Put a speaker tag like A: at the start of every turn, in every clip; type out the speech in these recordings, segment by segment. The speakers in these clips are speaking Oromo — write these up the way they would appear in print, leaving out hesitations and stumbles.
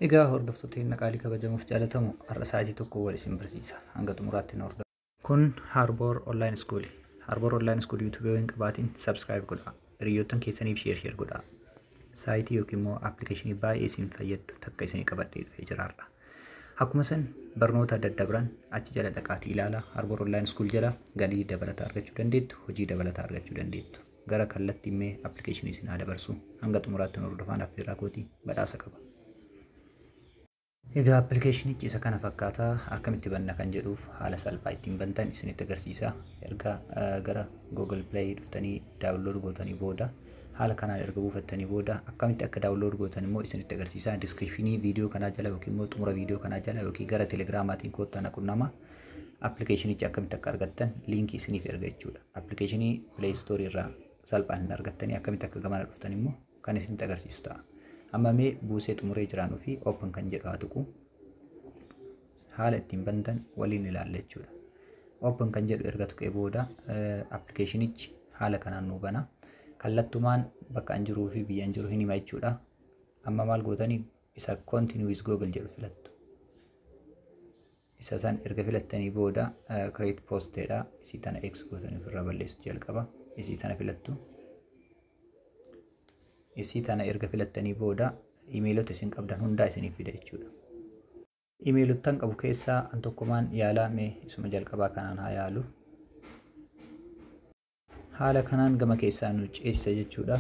A: Egaa hordoftoota keenya qaalii kabajamuuf jaalatamu, har'a sa'aatii tokko wal isin barsiisa. Hanga xumuraatti nu hordofaa. Kun Harbour Online School. Harbour Online School YouTube yoo hin qabaatin subscribe godhaa. Hiriyoottan keessaniif share share godhaa. Saayitii yookiin immoo appilikeeshinii baay'ee isin fayyaddu takka isinii qabadhee dhufee jira har'a. Akkuma san barnoota daddabran achi jala dhaqaatii ilaalaa. Harbour Online School jala galii dabalataa argachuu dandeettu, hojii dabalataa argachuu dandeettu. Gara kallattii mee appilikeeshinii isin haa dabarsu. Hanga xumuraatti nu hordofaan affeerraa kootii, badhaasa qaba. Egaa appilikeeshinichi isa kana fakkaataa. Akkamitti banna kan jedhuuf haala salphaa ittiin bantan isinitti agarsiisa. Erga gara Google Play dhuftanii download gootanii booda, haala kanaan erga buufattanii booda, akkamitti akka download gootan immoo isinitti agarsiisa. Description viidiyoo kanaa jala yookiin immoo xumura viidiyoo kanaa jala yookiin gara telegiraamaatiin koottaa na qunnama. Appilikeeshinicha akkamitti akka argattan liinkii isiniif erga jechuudha. Appilikeeshinii Play Store irraa salphaan hin argattanii, akkamitti akka gamana dhuftan immoo kan isinitti agarsiisu ta'a. Amma mee buusee xumuree jiraanuu fi open kan jedhu haa tuqu. Haala ittiin bantan waliin ilaalla jechuudha. Open kan jedhu erga tuqee booda appilikeeshinichi haala kanaan nuu bana. Kallattumaan bakka an jiruu fi biyya an jiru hin hima jechuudha. Amma maal gootanii, isa continue with Google jedhu filattu. Isa san erga filattanii booda create post jedha. Isii tana X gootanii ofirraa balleessu jalqaba. Isii tana filattu. Isii tana erga filattanii booda imeelota isin qabdan hundaa isiniif fida jechuudha. Imeelottan qabu keessaa an tokkumaan yaalaa, mee isuma jalqabaa kanaan haa yaalu. Haala kanaan gama keessaa nu ceesisa jechuudha.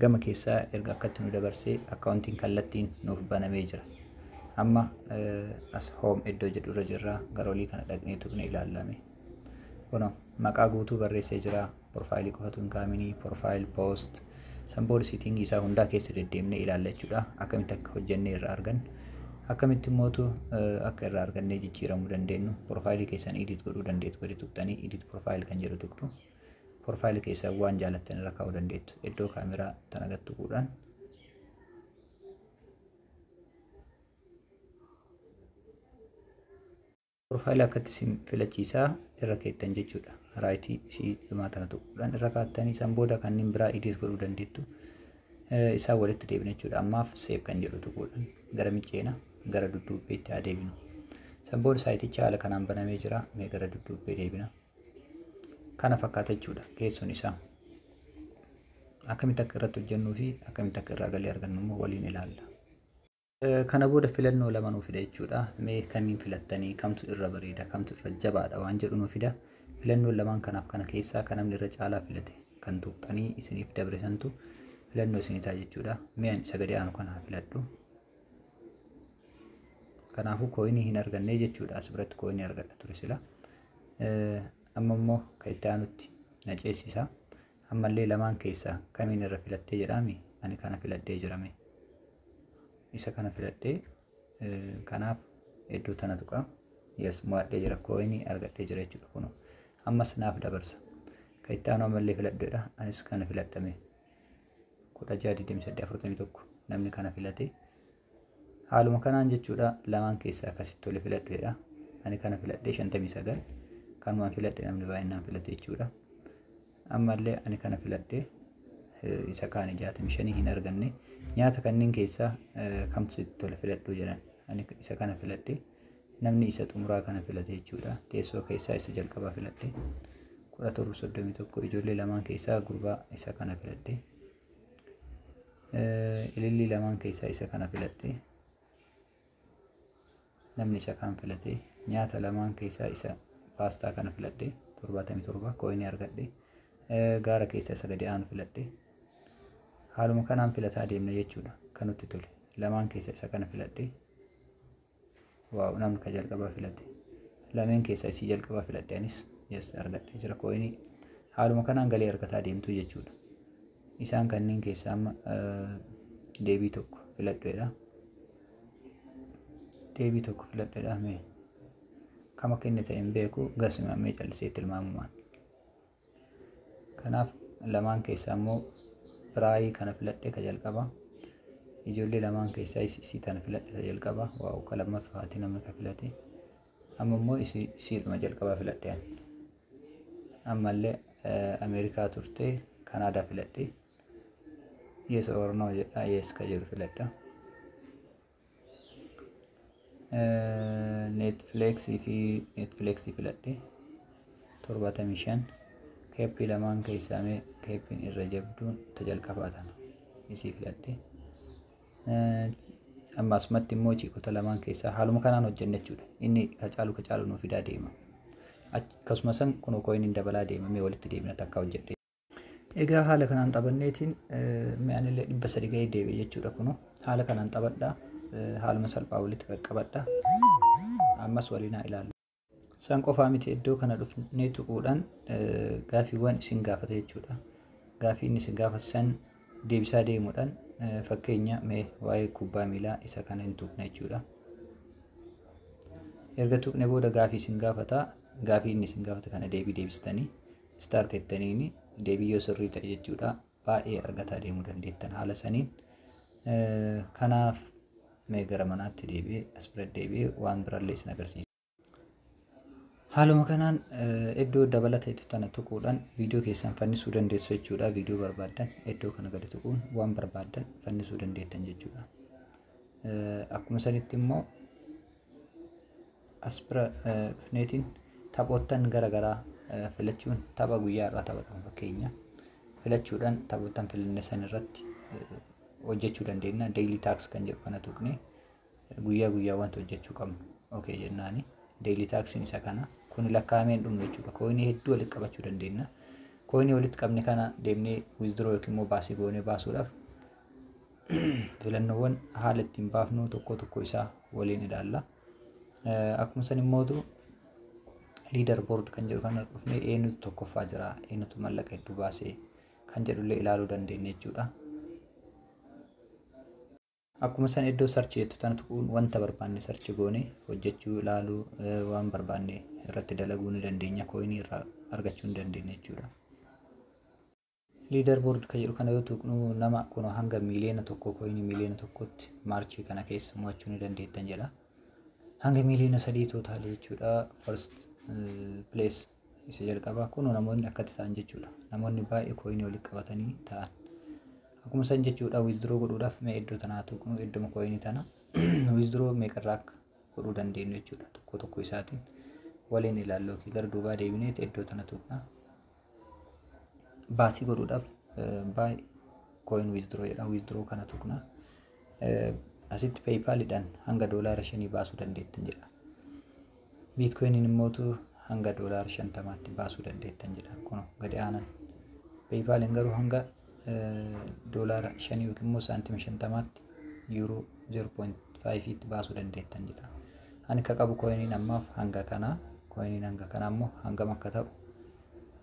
A: Gama keessaa erga akkatti nu dabarsee akkaawuntiin kallattiin nuuf banamee jira. Amma as home iddoo jedhu irra jirra. Gara olii kana dhaqnee tuqne ilaallame. Kunoo maqaa guutuu barreessee jira. Profaayilii qofatu hin kaaminii, profile, post. San booda setting isaa hundaa keessa deddeemnee ilaalla jechuudha. Akkamitti akka hojjennee irraa argannu, akkamitti immootu akka irraa argannee jijjiiramuu dandeenyu. Profaayilii keessan edit godhuu dandeettu. Gadi tuqxanii edit profile kan jedhu tuqxu. Profaayilii keessan waan jaalattan irra kaa'uu dandeettu. Iddoo kaameraa tana gad tuquudhaan profaayilii akkatti isin filachiisaa irra keettan jechuudha. Raayitii isii dhumaa tana tuquudhaan irra kaattanii san booda kanneen biraa edit godhuu dandeettu. Isaan walitti deebina jechuudha. Ammaaf save kan jedhu tuquudhaan gara micceena gara dudduubbeetti haa deebinu. San booda saayitichi haala kanaan banamee jira. Mee gara dudduubbee deebina. Kana fakkaata jechuudha keessoon isaa. Akkamitti akka irratti hojjennuu fi akkamitti akka irraa galii argannu immoo waliin ilaalla. Kana booda filannoo lama nuu fida jechuudha. Mee kamiin filattanii, kamtu irra bareeda, kamtu irra jabaadha waan jedhu nuu fida. Filannoon lamaan kanaaf kana keessaa kan namni irra caalaa filate kan tuqxanii isiniif dabre santu filannoo isinii ta'a jechuudha. Mee ani isa gadi aanu kana haa filadhu. Kanaafuu kooyinii hin arganne jechuudha. As biratti kooyinii argadha ture sila. Amma immoo kan itti aanutti na ceesisa. Ammallee lamaan keessaa kamiin irra filattee jedhaami, ani kana filadhee jirame. Isa kana filadhee, kanaaf iddoo tana tuqa. Yes, mo'adhee jira, kooyinii argadhee jira jechuudha kunoo. Ammas naaf dabarsa. Kan itti aanu ammallee filadheedha. Anis kana filadhame. 16 28 41 namni kana filate. Haaluma kanaan jechuudha, lamaan keessaa akkasitti tole filadheedha. Ani kana filadhee, 59 kanumaan filadhe, namni baay'inaan filate jechuudha. Ammallee ani kana filadhee, isa kaan 65 hin arganne. Nyaata kanneen keessaa kamtu sitti tole filadhuu jedhan. Ani isa kana filadhee, namni isa xumuraa kana filate jechuudha. Teessoo keessaa isa jalqabaa filadhe. 17 31 ijoollee lamaan keessaa gurbaa isa kana filadhe. Ilillii lamaan keessaa isa kana filadhe. Namni isa kaan filate. Nyaata lamaan keessaa isa paastaa kana filadhe. 77 kooyinii argadhe. Gaara keessaa isa gadi aanu filadhe. Haaluma kanaan filataa deemna jechuudha. Kan nutti tole. Lamaan keessaa isa kana filadhe. Wow, namni ka jalqabaa filate. Lameen keessaa isii jalqabaa filadhe anis. Yes, argadhee jira kooyinii. Haaluma kanaan galii argataa deemtu jechuudha. Isaan kanneen keessaa amma deebii tokko filadheedha. Deebii tokko filadheedha mee. Kam akka inni ta'e hin beeku, gasimamee callisee tilmaamumaan. Kanaaf lamaan keessaa immoo biraayii kana filadhe ka jalqabaa. Ijoollee lamaan keessaa isii tana filadhe ta jalqabaa. Wow, ka lammaffaati namni ka filate. Amma immoo isiidhuma jalqabaa filadhe ani. Ammallee Ameerikaa turte, Kanaadaa filadhe. Yes or no jedha, yes ka jedhu filadha. Netflixii fi Netflixii filadhe 75. Keeppii lamaan keessaa mee keeppiin irra jabduun ta jalqabaa tana isii filadhe. Amma asumatti immoo chiikota lamaan keessaa haaluma kanaan hojjenna jechuudha. Inni ka caalu ka caalu nuu fidaa deema. Akkasuma san kunoo coiniin dabalaa deema, mee walitti deemina takka hojjedhe. Egaa haala kanaan taphanneetiin mi'aan illee 300 gahee deebi'e jechuudha kunoo. Haala kanaan taphadhaa, haaluma salphaa walitti qaqqabadhaa. Ammas waliin haa ilaallu. Isaan qofaa miti, iddoo kana dhufnee tuquudhaan gaaffiiwwan isin gaafata jechuudha. Gaaffii inni isin gaafatu san deebisaa deemuudhaan, fakkeenya mee waa'ee kubbaa miilaa isa kana hin tuqne jechuudha. Erga tuqne booda gaaffii isin gaafata. Gaaffii inni isin gaafata kana deebii deebistanii start jettaniini deebii yoo sirrii ta'e jechuudha baay'ee argataa deemuu dandeettan haala saniin. Kanaaf mee gara manaatti deebi'ee as bira deebi'ee waan birallee isin agarsiisa. Haaluma kanaan iddoo dabalata itti tana tuquudhaan viidiyoo keessan fannisuu dandeessu jechuudha. Viidiyoo barbaaddan iddoo kana gadi tuquun waan barbaaddan fannisuu dandeettan jechuudha. Akkuma sanitti immoo as bira dhufneetiin taphoottan gara garaa filachuun, tapha guyyaa irraa taphatamu fakkeenya filachuudhaan taphoottan filanne san irratti hojjechuu dandeenya. Daily task kan jedhu kana tuqne guyyaa guyyaa wanta hojjechuu qabnu okay jennaani. Daily taskiin isa kana kun lakkaa'amee hin dhumne jechuudha. Coinii hedduu walitti qabachuu dandeenya. Coinii walitti qabne kana deemnee withdraw yookiin immoo baasii goonee baasuudhaaf filannoowwan haala ittiin baafnu tokko tokko isaa waliin ilaalla. Akkuma san immootu leader board kan jedhu kana dhufnee eenyutu tokkoffaa jira, eenyutu mallaqa hedduu baasee kan jedhullee ilaaluu dandeenya jechuudha. Akkuma san iddoo search jettu tana tuquun wanta barbaanne search goone hojjechuu, ilaaluu, waan barbaanne irratti dalaguu ni dandeenya. Coinii irraa argachuu ni dandeenya jechuudha. Leader board kan jedhu kana yoo tuqnu nama kun hanga 1 miiliyoona, coinii 1 miiliyoona Marchii kana keessa mo'achuu ni dandeettan jedha. Hanga 3 miiliyoona totalii jechuudha. First place isa jalqabaa kun namoonni akkatti ta'an jechuudha. Namoonni baay'ee coinii walitti qabatanii ta'an. Akkuma san jechuudha, withdraw godhuudhaaf mee iddoo tanaa tuqnu, iddoo coinii tana withdraw meeqarraa akka godhuu dandeenyu jechuudha. Tokko tokko isaatiin waliin ilaallu yookiin gara duubaa deebineeti iddoo tana tuqna. Baasii godhuudhaaf buy coin withdraw jedha. Withdraw kana tuqna. Asitti PayPaliidhaan hanga $5 baasuu dandeettan jedha. Bitcoiniin immootu hanga $50tti baasuu dandeettan jedha. Kun gadi aanan. PayPaliin garuu hanga $5 yookiin immoo saantima 50tti, yuuroo 0.5tti baasuu dandeettan jedha. Ani akka qabu coiniin ammaaf hanga kanaa, coiniin hanga kanaa immoo hangam akka ta'u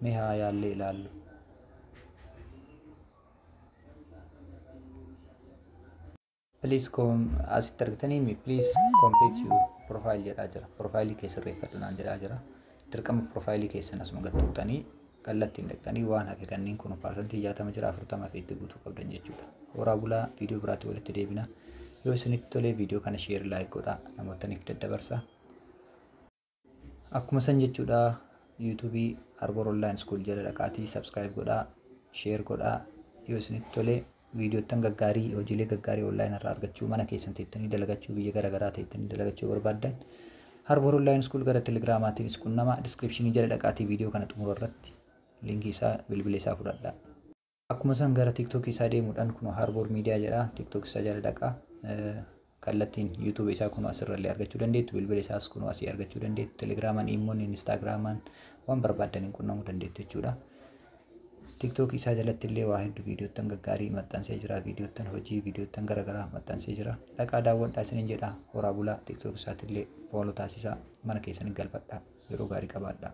A: mee haa yaallee ilaallu. Please asitti argitanii "Please complete your profile" jedhaa jira. Profileii kee sirreeffadhu naan jedhaa jira. Dirqama profileii keessan asuma gad tuqxanii kallattiin dhaqxanii waan hafe kanneen kun 60% jira, 40 fi itti guutuu qabdan jechuudha. Horaa bulaa, viidiyoo biraatti walitti deebina. Yoo isinitti tolee viidiyoo kana share, like godhaa, namootaniif daddabarsaa. Akkuma san jechuudha, YouTubeii Arbor Online School jala dhaqaatii subscribe godhaa, share godhaa. Yoo isinitti tolee viidiyoottan gaggaarii, hojiilee gaggaarii online irraa argachuu, mana keessan teettanii dalagachuu, biyya garaagaraa teettanii dalagachuu barbaaddan Arbor Online School gara Telegramaatiinis qunnamaa. Descriptionii jala dhaqaatii viidiyoo kana xumura irratti linkii isaa, bilbila isaa fudhadhaa. Akkuma san gara TikTokii isaa deemuudhaan kun Harboor Miidiyaa jedha. TikTok isaa jala dhaqaa. Kallattiin YouTube isaa kun asirrallee argachuu dandeettu. Bilbila isaas kun asii argachuu dandeettu. Telegramaan, Imoon, Instagramaan waan barbaadaniin qunnamuu dandeettu jechuudha. TikTok isaa jalatti illee waa hedduu viidiyoottan gaggaarii maxxansee jira. Viidiyoottan hojii, viidiyoottan garaagaraa maxxansee jira. Dhaqaa daawwadhaa isiniin jedha. Horaa bulaa, TikTok isaatti illee follow taasisaa, mana keessanii galfadhaa. Yeroo gaarii qabaadhaa.